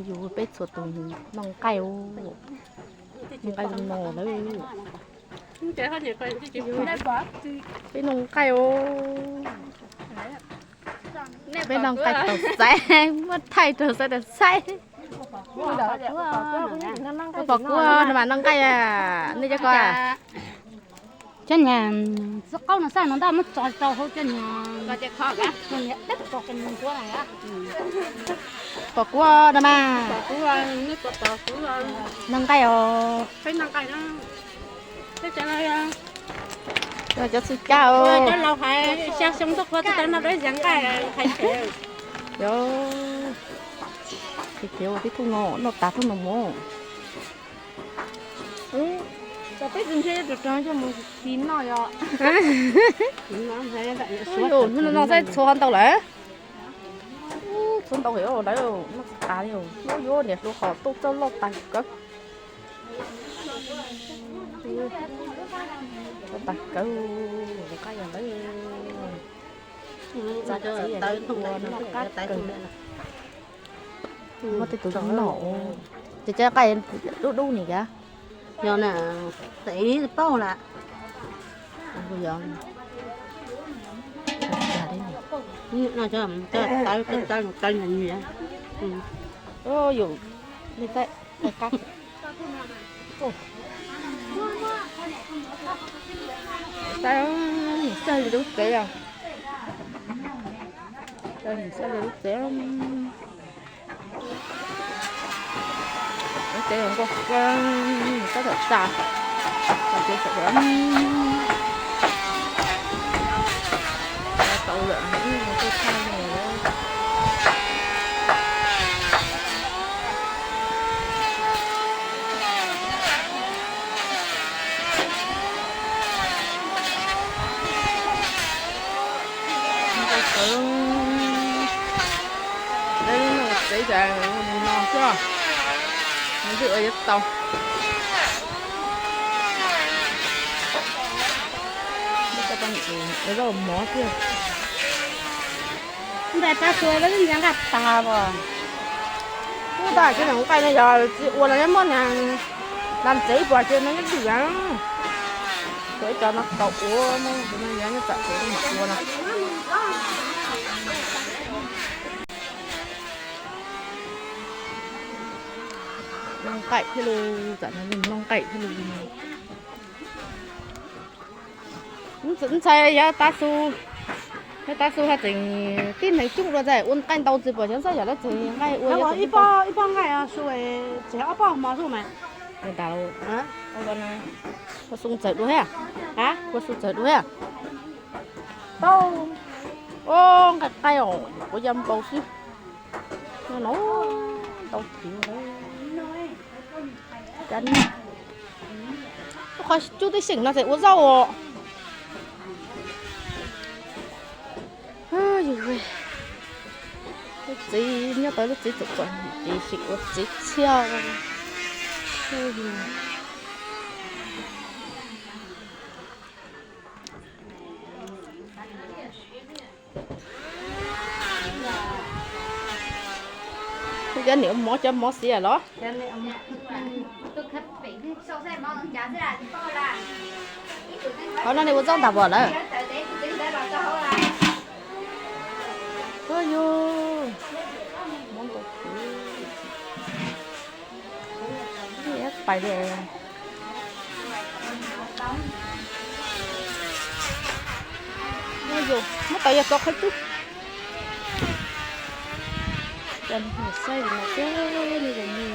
Yus peb txhua tus noj nqaij, noj nqaij no lawm. Peb noj nqaij os. Peb noj nqaij tau xaiv, muab thaij rau xaiv tau xaiv. Pom kuv no mas noj nqaij, nej cov ko. Cov niag txiv qaub no xaj no ntaj muab tso rau hauv cov niag, niag deb tso rau nws nkuav na. Pom kuv no mas. Noj nqaij os. Cov xwm caj os. Yog, ces ua tib thub no noj tas thub no mus. Cov peb tsis ntshe rau rau coj mus tiv noj yom. Hnub no saib txhua ntau lawm. Txhua ntau heev lawm, noj tsis tas li. Yuav yuav niam hluas qhov tuaj txoj loj tas kawg. Loj tas kawg, nqaij yog lawm. Txav txiv ua noj qab kawg. Muab tej tus zoo noj. Ces cov nqaij dub dub nim kav. Yog na, tes paub lawm. Yus, nej saib, qab. Saib, saib li lub tsev os. Saib li lub tsev. Lub tsev nkauj, tab tom tsa, tsa tsev saum. Tau lawm, ib mus tuaj tshaj li lawm. Txawv, txawv, txawv, txawv, no xwb, nws twb ua yuav tau. Ua zaub mov thiab. Ntais pab xua lawv ntsia nqaj tas as. Ub, tab sis nqaij no yog txiv ua los nyob muab nws ntxeev ib puas ces nws nyob twm. Tsuas ib co no tau ua, muab no yog nyob tsam tsev mam ua no. Noj nqaij thiab lauj, tsam no noj nqaij thiab lauj. Ntxhais yog tav su, yog tav su ho tseem tib neeg coob dua ntxhais ua nqaij ntau tsis pom xyov ntxhais yog lawv tseem nqaij ua ib pob nqaij su tseem ob pob mov su mas. Ua su txawm dua thiab, ua su txawm dua thiab. Tau, nqaij qaij os, ua ya npau xwb. No no, ntau tiag. Lub qhov cub tib seem no tseem ua zaub os. Lub txiv nyob tau lub txiv txom txom nyem ces seem ua txiv txhiaj. Cov niam mov cov mov xiav los? Qhov no nej ua zaub ntag pom lawm? Ua yus, pais li. Ua yus, muab tau yog txo qhov cub. Saib li no,